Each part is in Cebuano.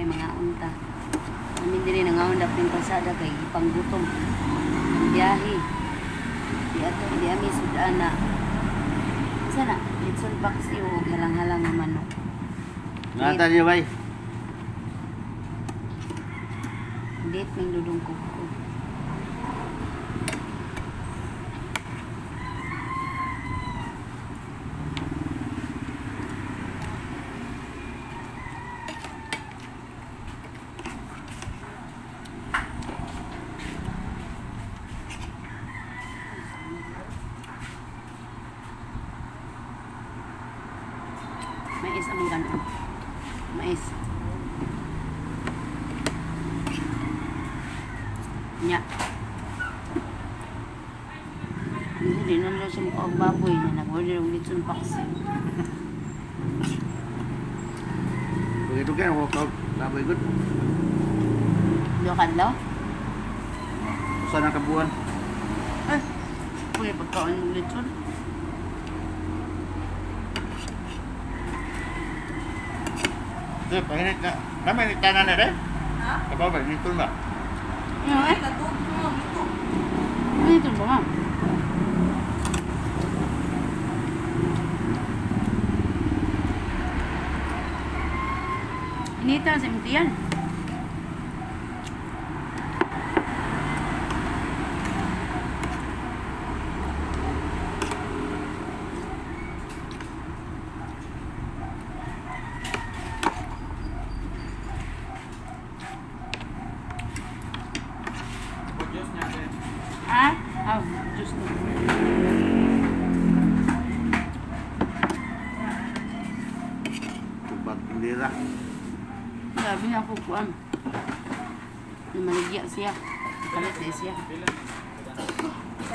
Bay, mga unta. Amin diri nangaon dapin kalsada kay gipanggutom. Ang biyahe. Di ato di ami sudan na. Sana litson paksiw og halang-halang nga manok. Nata niyo bay. Date ning dudong ko. Mais among kanon. Mais. Nya. Hindi din lang siya mukha og baboy niya. Nag-order og litson paksiw. Begitu kan ako ka baboy good. Duha ka adlaw? Usa na ka buwan. Ay, kuya pagkaon mong litson. Di, pahinit na. Naman ni tanan na rin. Ha? Kabaw ba? Nitol ba? Ano eh? Katog mo, ito. Ano ito ba, ma'am? Inita sa imtiyan. Ah? Ah, Diyos ko. Tubag lira. Grabe na ako kuan. Namaligya siya. Kalit na siya. 10.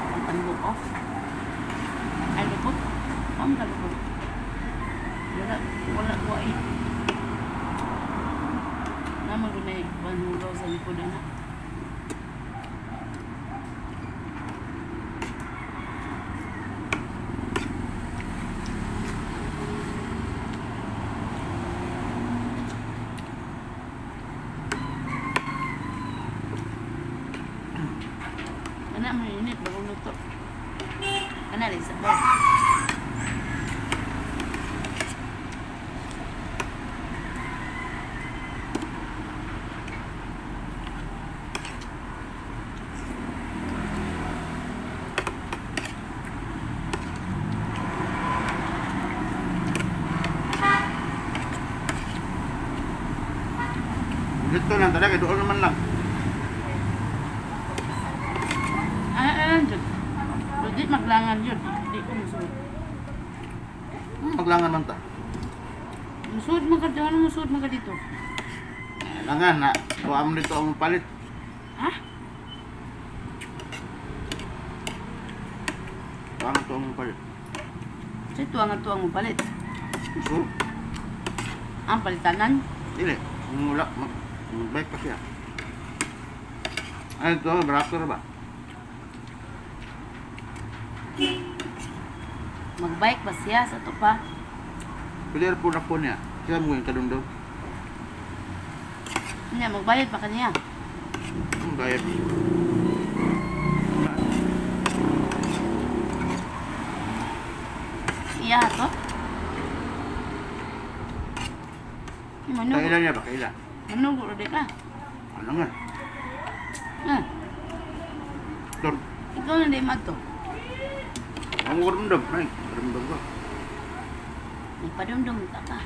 Ang tambok ko. Ay, lupot. Ang kalupot. Wala, wala ko ay. Naman ko na panhugaw sa likod na. Ana, mainit. Bagong luto. Ana, lisa ba? Dito lang talaga, doon naman lang. Ay, ay, jud. Di maglangan yun. Di ko musuod. Maglangan man ta. Musuod man ka dito. Ano musuod man ka dito? Langan na. Kuha mo dito ang palit. Ha? Kuha mo ito ang palit. Sa tuwang at tuwang mo palit. So, Ang palitanan. dili. Wala. Mag-bike pa siya. Ay, ito, brato ba? Magbike ba siya sa to pa? Pwede po na po niya. Siya mo yung kadundong. Niya, magbayad pa kaniya. Ang bayad. Iya to. Manugo. Kailan niya ba? Kailan? Manugo rin ka. Ano nga? Ah, Dor. ikaw na di madto. Ang kadundong. Ay, kadundong ko. Nagpadumdum ta ka.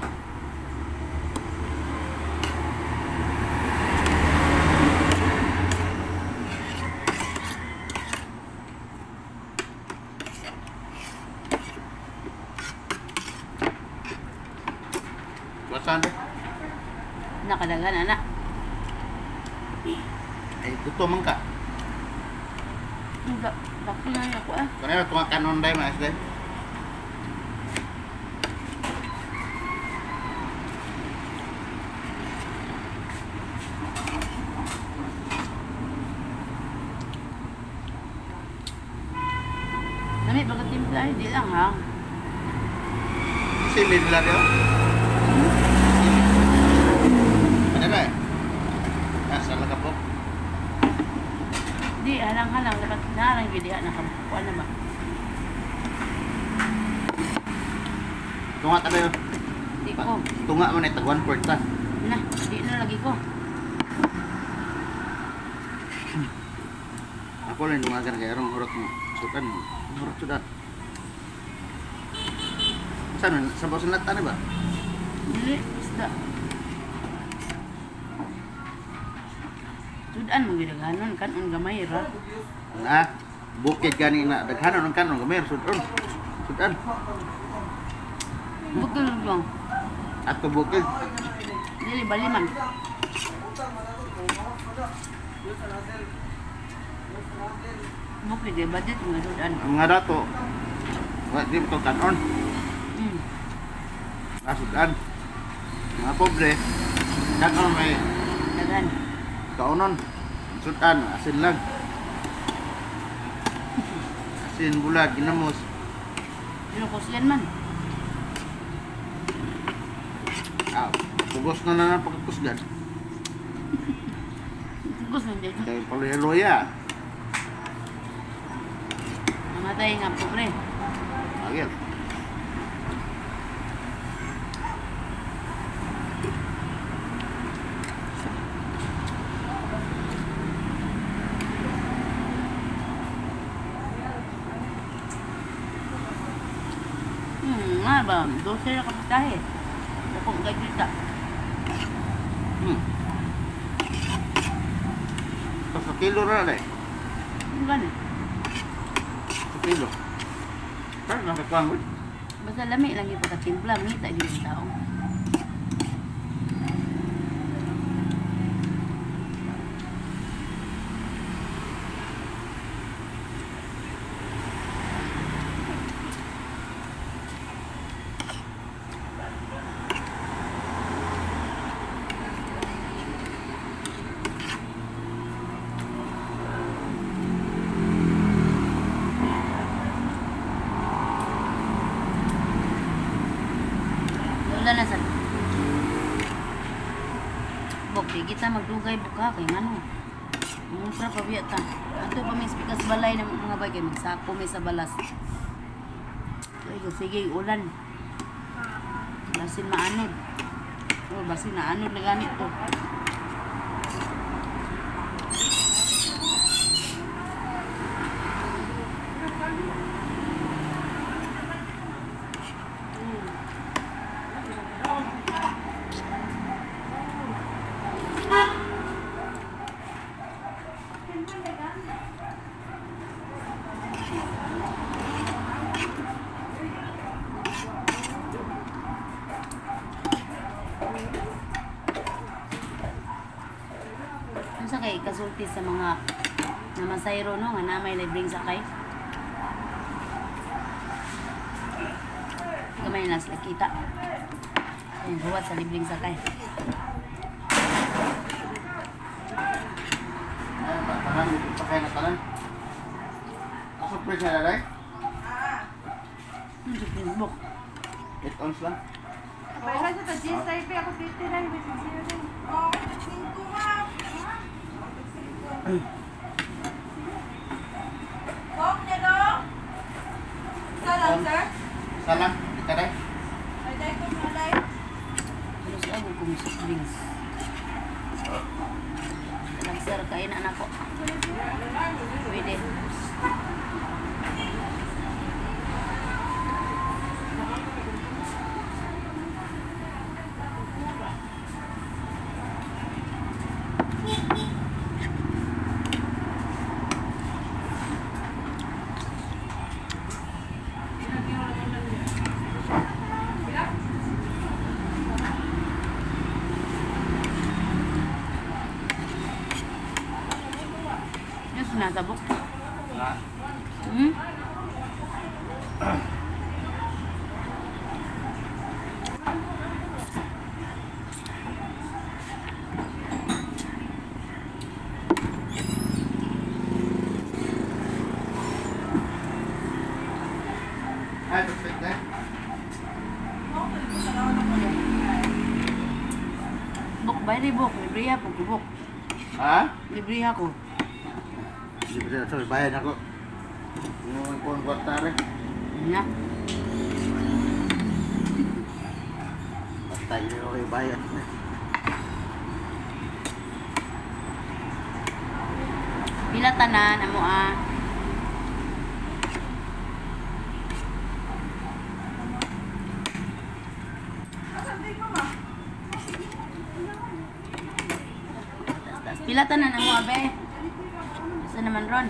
Kuwasan de. Nakadagan anak. Ay, gusto man ka. Dako na ako ah. Kanina tunga kanon day, maas day. Nami pagkatimpla, hindi lang ha. Sili nila diyo. Sili. Ano ba eh? Nasa lagapok. Di, halang-halang. Dapat naharang gyud diha nakabukuan na ba? Tunga tayo. Di ko. Tunga man eh, tag 1/4 ta. Na, di na lagi ko. Ako lang dungagan kay arong urot mo. Sukan mo. Urot sudah. Saan? Sa bosan lahat ba? Dili, isda. Sudan mo gidaghanon kanon gamay ra. Na, bukid gani na daghanon ang kanon gamay sudon. Sudan. Bukod lang. Ato bukid. Dili bali man. Bukid kay budget nga sudan. Ang mga dato. Wa di mo to kanon. Na sudan. Mga pobre. Kanon may Daghan. kaunon. Sudan asin lang. Asin bulag ginamos. Dili kusgan man. Ah, pugos na na ang pagkakusgan. Gusto niya. Kay paluya-luya. Namatay nga pobre. Agil. Nga ba, 12 na kapitahe. Dako kay kita. Sa kilo ra dai. Ano gani? Sa kilo. Pero nakakuha mo. Basta lami lang yung pagkatimpla, ngita gyud ang tao. Wala na sa Bok, di kita magdugay buka kay ngano. Mumra pa biya ta. Ato pa may spikas balay ng mga bagay magsako may sa balas. Ay, sige, ulan. Basin maanod. Oh, basin naanod na ganit to. Unsa kay kasulti sa mga namasayro no nga namay libreng sakay? Gamay na sila kita. Ang huwat sa libreng sakay. Tanan, pakay na tanan. Ako pre siya dai. Ano sa Facebook? 8 ounce lang. Pareha sa ta Jess ay ako 50 na yung sincere. Oh, 5 ma'am. Coke niya no? Isa lang, sir? Isa lang. Kita dai. Ay, dahil ko malay. Ano sa ako kung soft drinks? Lang sir, kain na anak ko. Pwede. Yung sinasabok. Na. Hmm? Ay, perfect dai. Buk ba ni buk? Libre po ko buk. Ha? Libre ako. Libre sa bayan ako. Yung kung kwarta rin. Na. Patay na ako yung bayan. Pila tanan amo ah. Taas, taas. Pila tanan amo abe. Asa naman ron?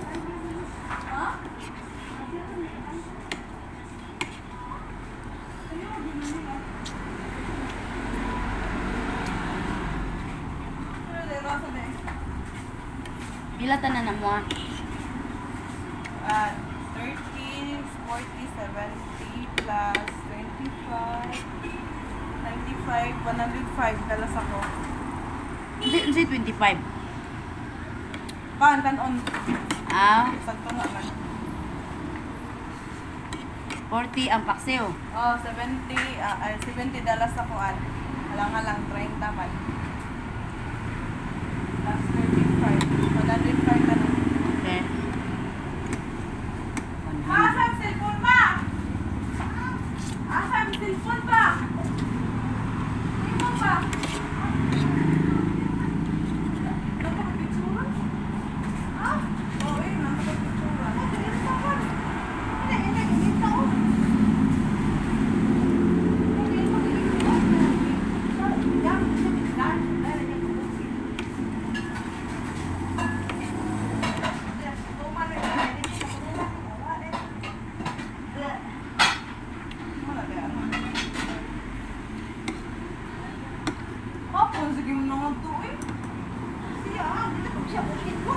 Pila tanan amo ah. Ah, 30, 40, 70 plus 25, 95, 105 dalas ako. Hindi, hindi 25. Kan, kanon. Ah, Sakto nga man. 40 ang paksiw. Oh, 70, ay, 70 dalas ako an. Halang-halang 30 man. Plus 35, 105 kanon. Okay. Ma, asa ang cellphone ma? Asa ang cellphone ba? Imo ba? Nakapagpictura? Ah? Oo, eh, nakapagpictura. Oh, dili sa kan. Hindi, hindi, hindi sa oh. Hindi, hindi, hindi. Hapon, sige mo na nga to eh. Siya, dito ko siya bukid ko.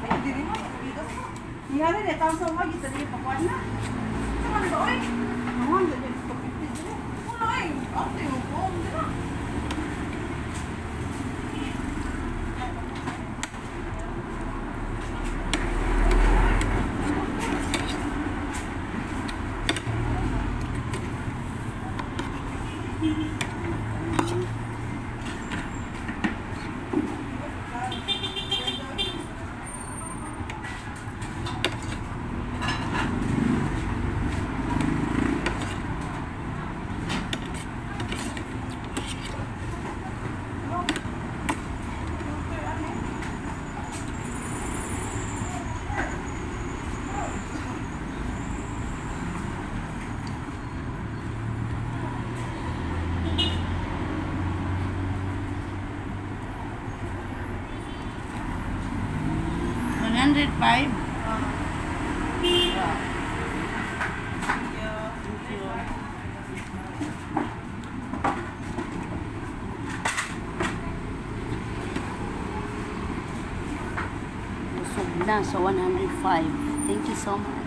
Ay, dili mo, bigas mo. Ihari na, tawag sa umagi, sa dili pakuan na. Sa man ba, oy? Naman, dili, pagpipid dili. Wala eh, ate, yung buong dili. 105. Thank you. Busog na sa 105. Thank you so much.